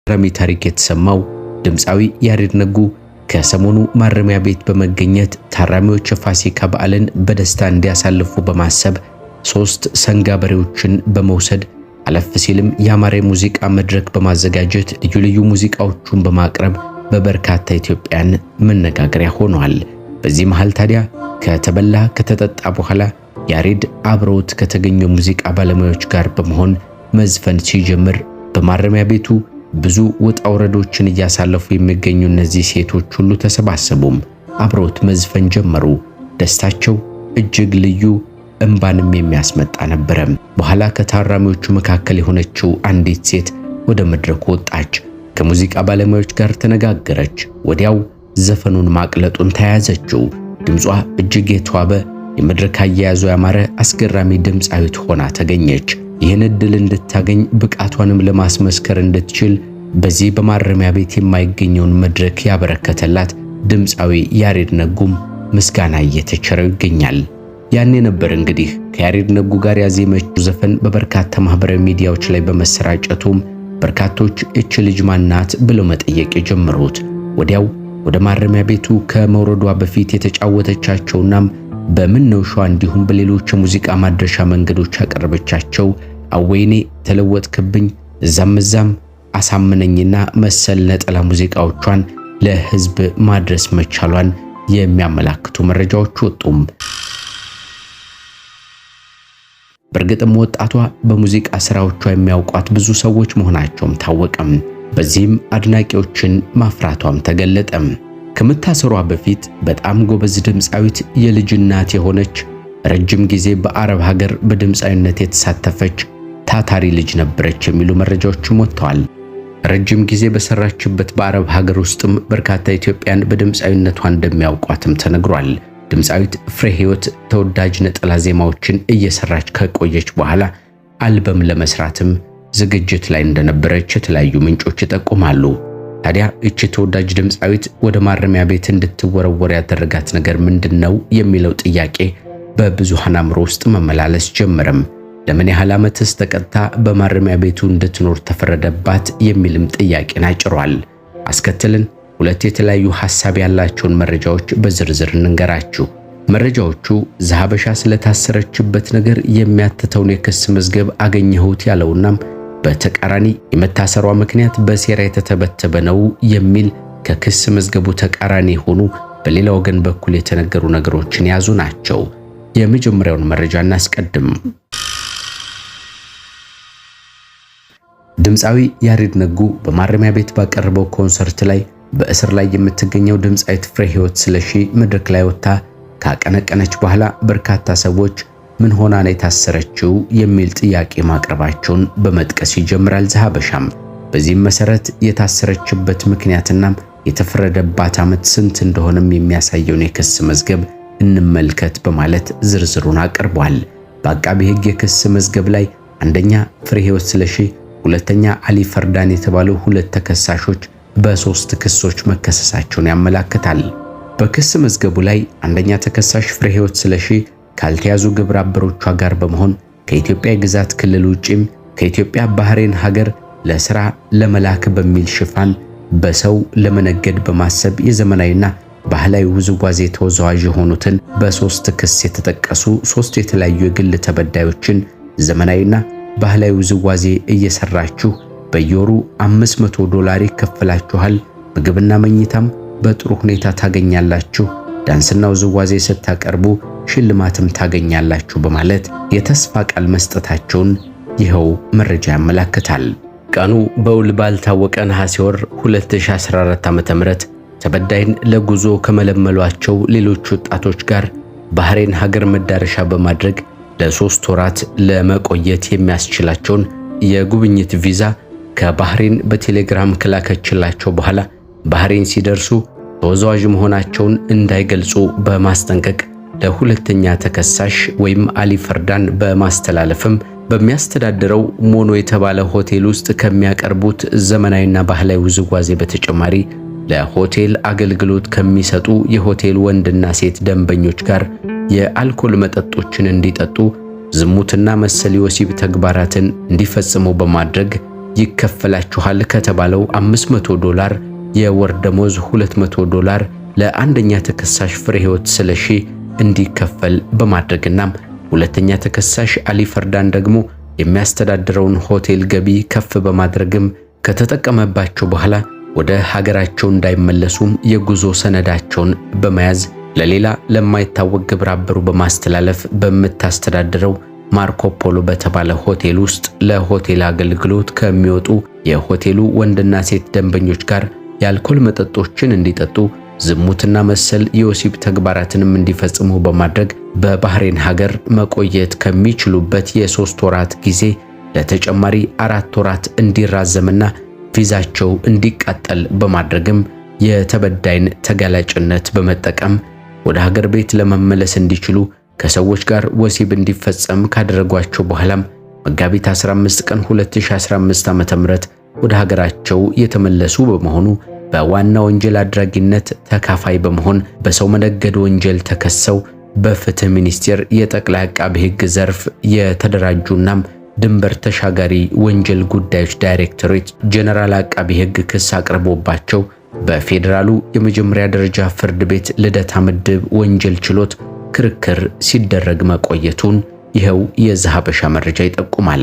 አስገራሚ ታሪክ የተሰማው ድምፃዊ ያሬድ ነጉ ከሰሞኑ ማረሚያ ቤት በመገኘት ታራሚዎች የፋሲካ በዓልን በደስታ እንዲያሳልፉ በማሰብ 3 ሰንጋ በሬዎችን በመውሰድ አለፍ ሲልም ያማረ ሙዚቃ መድረክ በማዘጋጀት ልዩ ልዩ ሙዚቃዎቹን በማቅረብ በበርካታ ኢትዮጵያን መነጋገሪያ ሆኗል። በዚህ መሃል ታዲያ ከተበላ ከተጠጣ በኋላ ያሬድ አብረውት ከተገኙ ሙዚቃ ባለሙያዎች ጋር በመሆን መዝፈን ሲጀምር በማረሚያ ቤቱ ብዙ ውጣ ውረዶችን እያሳለፉ የሚገኙ እነዚህ ሴቶች ሁሉ ተሰባሰቡም፣ አብረውት መዝፈን ጀመሩ። ደስታቸው እጅግ ልዩ እንባንም የሚያስመጣ ነበረ። በኋላ ከታራሚዎቹ መካከል የሆነችው አንዲት ሴት ወደ መድረኩ ወጣች። ከሙዚቃ ባለሙያዎች ጋር ተነጋገረች። ወዲያው ዘፈኑን ማቅለጡን ተያያዘችው። ድምጿ እጅግ የተዋበ የመድረክ አያያዙ ያማረ አስገራሚ ድምፃዊት ሆና ተገኘች። ይህን እድል እንድታገኝ ብቃቷንም ለማስመስከር እንድትችል በዚህ በማረሚያ ቤት የማይገኘውን መድረክ ያበረከተላት ድምፃዊ ያሬድ ነጉም ምስጋና እየተቸረው ይገኛል። ያኔ ነበር እንግዲህ ከያሬድ ነጉ ጋር ያዜመችው ዘፈን በበርካታ ማህበራዊ ሚዲያዎች ላይ በመሰራጨቱም በርካቶች እች ልጅ ማናት ብለው መጠየቅ የጀመሩት። ወዲያው ወደ ማረሚያ ቤቱ ከመውረዷ በፊት የተጫወተቻቸውናም በምነው ሸዋ እንዲሁም በሌሎች የሙዚቃ ማድረሻ መንገዶች ያቀረበቻቸው አወይኔ ተለወጥክብኝ፣ እዛም እዛም፣ አሳምነኝና መሰል ነጠላ ሙዚቃዎቿን ለህዝብ ማድረስ መቻሏን የሚያመላክቱ መረጃዎች ወጡም። በእርግጥም ወጣቷ በሙዚቃ ስራዎቿ የሚያውቋት ብዙ ሰዎች መሆናቸውም ታወቀም። በዚህም አድናቂዎችን ማፍራቷም ተገለጠም። ከመታሰሯ በፊት በጣም ጎበዝ ድምፃዊት፣ የልጅ እናት የሆነች፣ ረጅም ጊዜ በአረብ ሀገር በድምፃዊነት የተሳተፈች ታታሪ ልጅ ነበረች የሚሉ መረጃዎችም ወጥተዋል። ረጅም ጊዜ በሰራችበት በአረብ ሀገር ውስጥም በርካታ ኢትዮጵያን በድምፃዊነቷ እንደሚያውቋትም ተነግሯል። ድምፃዊት ፍሬ ህይወት ተወዳጅ ነጠላ ዜማዎችን እየሰራች ከቆየች በኋላ አልበም ለመስራትም ዝግጅት ላይ እንደነበረች የተለያዩ ምንጮች ይጠቁማሉ። ታዲያ እቺ ተወዳጅ ድምፃዊት ወደ ማረሚያ ቤት እንድትወረወር ያደረጋት ነገር ምንድነው የሚለው ጥያቄ በብዙሃን አእምሮ ውስጥ መመላለስ ጀመረም። ለምን ያህል ዓመትስ ተቀጥታ በማረሚያ ቤቱ እንድትኖር ተፈረደባት የሚልም ጥያቄን አጭሯል። አስከትልን ሁለት የተለያዩ ሐሳብ ያላቸውን መረጃዎች በዝርዝር እንንገራችሁ። መረጃዎቹ ዘሐበሻ ስለታሰረችበት ነገር የሚያትተውን የክስ መዝገብ አገኘሁት ያለውናም በተቃራኒ የመታሰሯ ምክንያት በሴራ የተተበተበ ነው የሚል ከክስ መዝገቡ ተቃራኒ የሆኑ በሌላ ወገን በኩል የተነገሩ ነገሮችን የያዙ ናቸው። የመጀመሪያውን መረጃ እናስቀድም። ድምፃዊ ያሬድ ነጉ በማረሚያ ቤት ባቀረበው ኮንሰርት ላይ በእስር ላይ የምትገኘው ድምፃዊት ፍሬ ህይወት ስለሺ መድረክ ላይ ወጥታ ካቀነቀነች በኋላ በርካታ ሰዎች ምን ሆና ነው የታሰረችው የሚል ጥያቄ ማቅረባቸውን በመጥቀስ ይጀምራል ዘሐበሻም። በዚህም መሰረት የታሰረችበት ምክንያትና የተፈረደባት ዓመት ስንት እንደሆነም የሚያሳየውን የክስ መዝገብ እንመልከት በማለት ዝርዝሩን አቅርቧል። በአቃቢ ሕግ የክስ መዝገብ ላይ አንደኛ ፍሬ ህይወት ስለሺ፣ ሁለተኛ አሊ ፈርዳን የተባሉ ሁለት ተከሳሾች በ3 ክሶች መከሰሳቸውን ያመላክታል። በክስ መዝገቡ ላይ አንደኛ ተከሳሽ ፍሬ ህይወት ስለሺ ካልተያዙ ግብረ አበሮቿ ጋር በመሆን ከኢትዮጵያ የግዛት ክልል ውጪም ከኢትዮጵያ ባህሬን ሀገር ለስራ ለመላክ በሚል ሽፋን በሰው ለመነገድ በማሰብ የዘመናዊና ባህላዊ ውዝዋዜ ተወዛዋዥ የሆኑትን በ3 ክስ የተጠቀሱ 3 የተለያዩ የግል ተበዳዮችን ዘመናዊና ባህላዊ ውዝዋዜ እየሰራችሁ በየወሩ $500 ይከፈላችኋል፣ ምግብና መኝታም በጥሩ ሁኔታ ታገኛላችሁ፣ ዳንስና ውዝዋዜ ስታቀርቡ ሽልማትም ታገኛላችሁ በማለት የተስፋ ቃል መስጠታቸውን ይኸው መረጃ ያመላክታል። ቀኑ በውል ባልታወቀ ነሐሴ ወር 2014 ዓ.ም ተበዳይን ለጉዞ ከመለመሏቸው ሌሎች ወጣቶች ጋር ባህሬን ሀገር መዳረሻ በማድረግ ለ3 ወራት ለመቆየት የሚያስችላቸውን የጉብኝት ቪዛ ከባህሬን በቴሌግራም ከላከችላቸው በኋላ ባህሬን ሲደርሱ ተወዛዋዥ መሆናቸውን እንዳይገልጹ በማስጠንቀቅ ለሁለተኛ ተከሳሽ ወይም አሊ ፈርዳን በማስተላለፍም በሚያስተዳድረው ሞኖ የተባለ ሆቴል ውስጥ ከሚያቀርቡት ዘመናዊና ባህላዊ ውዝዋዜ በተጨማሪ ለሆቴል አገልግሎት ከሚሰጡ የሆቴል ወንድና ሴት ደንበኞች ጋር የአልኮል መጠጦችን እንዲጠጡ፣ ዝሙትና መሰል የወሲብ ተግባራትን እንዲፈጽሙ በማድረግ ይከፈላችኋል ከተባለው $500 የወር ደሞዝ $200 ለአንደኛ ተከሳሽ ፍሬህይወት ስለሺ እንዲከፈል በማድረግና ሁለተኛ ተከሳሽ አሊ ፈርዳን ደግሞ የሚያስተዳድረውን ሆቴል ገቢ ከፍ በማድረግም ከተጠቀመባቸው በኋላ ወደ ሀገራቸው እንዳይመለሱም የጉዞ ሰነዳቸውን በመያዝ ለሌላ ለማይታወቅ ግብረ አበሩ በማስተላለፍ በምታስተዳድረው ማርኮ ፖሎ በተባለ ሆቴል ውስጥ ለሆቴል አገልግሎት ከሚወጡ የሆቴሉ ወንድና ሴት ደንበኞች ጋር የአልኮል መጠጦችን እንዲጠጡ፣ ዝሙትና መሰል የወሲብ ተግባራትንም እንዲፈጽሙ በማድረግ በባህሬን ሀገር መቆየት ከሚችሉበት የ3 ወራት ጊዜ ለተጨማሪ 4 ወራት እንዲራዘምና ቪዛቸው እንዲቃጠል በማድረግም የተበዳይን ተጋላጭነት በመጠቀም ወደ ሀገር ቤት ለመመለስ እንዲችሉ ከሰዎች ጋር ወሲብ እንዲፈጸም ካደረጓቸው በኋላም መጋቢት 15 ቀን 2015 ዓ.ም ወደ ሀገራቸው የተመለሱ በመሆኑ በዋና ወንጀል አድራጊነት ተካፋይ በመሆን በሰው መነገድ ወንጀል ተከሰው በፍትህ ሚኒስቴር የጠቅላይ አቃቤ ሕግ ዘርፍ የተደራጁናም ድንበር ተሻጋሪ ወንጀል ጉዳዮች ዳይሬክቶሬት ጀነራል አቃቤ ሕግ ክስ አቅርቦባቸው በፌዴራሉ የመጀመሪያ ደረጃ ፍርድ ቤት ልደታ ምድብ ወንጀል ችሎት ክርክር ሲደረግ መቆየቱን ይኸው የዘሐበሻ መረጃ ይጠቁማል።